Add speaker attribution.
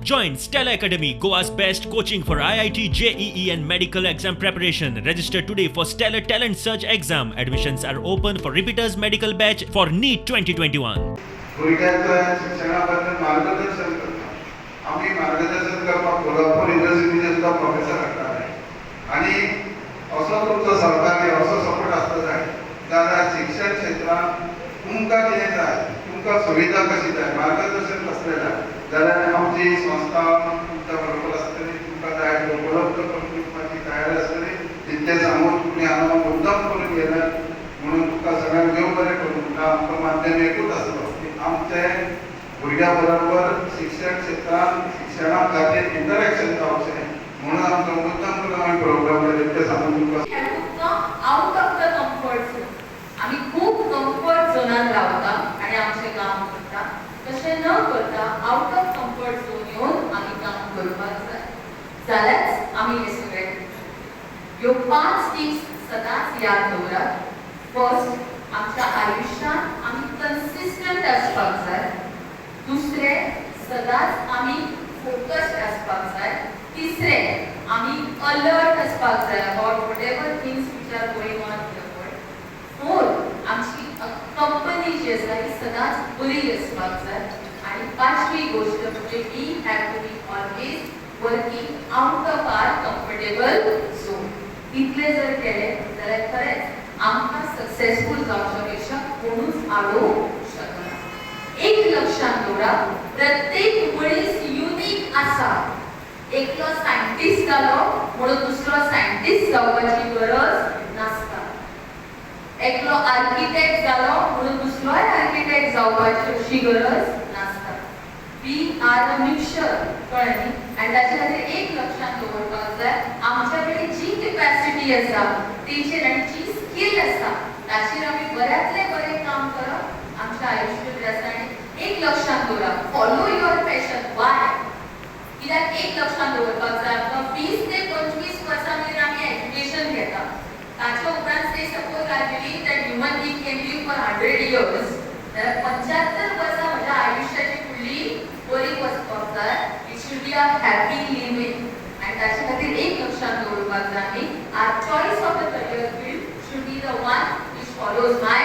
Speaker 1: Join Stellar Academy, Goa's best coaching for IIT, JEE and medical exam preparation. Register today for Stellar Talent Search exam. Admissions are open for repeaters medical batch for NEET 2021.
Speaker 2: भुरग्यांच्या शिक्षणा बद्दल मार्गदर्शन करता. आमी मार्गदर्शन करपाक कोल्हापूर युनिवर्सिटीचे सुद्दां professor हाडटाले आनी असो तुमचो सहकार्य, असो सपोर्ट आसता जाय जाल्यार शिक्षण क्षेत्रांत तुमकां कितें जाय, तुमकां सुविधा कशी जाय, मार्गदर्शन कसलें जाय जाल्यार आमची संस्था तुमच्या बरोबर आसतली. तुमकां जाय ते उपलब्ध करून दिवपाची तयारी आसतली. तितकें सांगून तुमी हांगा मुद्दम करून गेल्यात म्हणून तुमकां सगळ्यांक देव बरें करूं म्हणटा. आमकां माध्यम एकूच आसलो की आमचे भुरग्यां बरोबर शिक्षण क्षेत्रांत शिक्षणा खातीर इंटरेक्शन जावचें म्हणून आमकां मुद्दम करून आमी प्रोग्राम केले. इतकें सांगून तुमकां
Speaker 3: have to come out of the comfort zone. आमी खूब कम्फर्ट झोनान रावता आनी आमचें काम करता. तशें न करता आउट ऑफ कम्फर्ट झोन येवन आमी काम करपाक जाय, जाल्यारच आमी हें सगळें करूं शकता. ह्यो पांच टिप्स सदांच याद दवरात. फर्स्ट, आमच्या आयुश्यांत आमी कन्सिस्टंट आसपाक जाय. दुसरें, सदांच आमी फोकस्ड आसपाक जाय. तिसरें, आमी अलर्ट आसपाक जाय about whatever things which are going on in the world. Fourth, आमची कंपनी जी आसा ती सदांच बरी आसपाक जाय. आनी पांचवी गोश्ट म्हणजे we have to be always working out of our comfortable zone. इतलें जर केलें जाल्यार खरेंच आमकां सक्सेसफूल जावच्या पेक्षा कोणूच आडोवंक शकना. एक लक्षात दवरा, प्रत्येक मनीस युनीक आसा. एकलो सायंटिस्ट जालो म्हणून दुसरो सायंटिस्ट जावपाची गरज नासता. एकलो आर्किटेक्ट जालो म्हणून दुसरोय आर्किटेक्ट जावपाची अशी गरज नासता. We are a mixture, कळ्ळें न्ही? आनी ताचे खातीर एक लक्षात दवरपाक जाय, आमच्या कडेन जी कॅपॅसिटी आसा तेचेर आनी जी स्कील आसा ताचेर आमी बऱ्यांतलें बरें काम करप आमच्या आयुश्य आसा. आनी एक लक्षात दवरा, follow your passion. Why? कित्याक एक लक्षात दवरपाक जाय, आमकां 20 ते 25 वर्सां मेरेन आमी एज्युकेशन घेता. ताच्या उपरांत, say suppose I believe that human being can live for 100 years, जाल्यार 75 वर्सां म्हज्या आयुश्याची फुडली बरी वचपाक जाय. It should be a happy living. आनी ताच्या खातीर एक लक्षात दवरपाक जाय आमी, our choice of the career field should be the one which follows my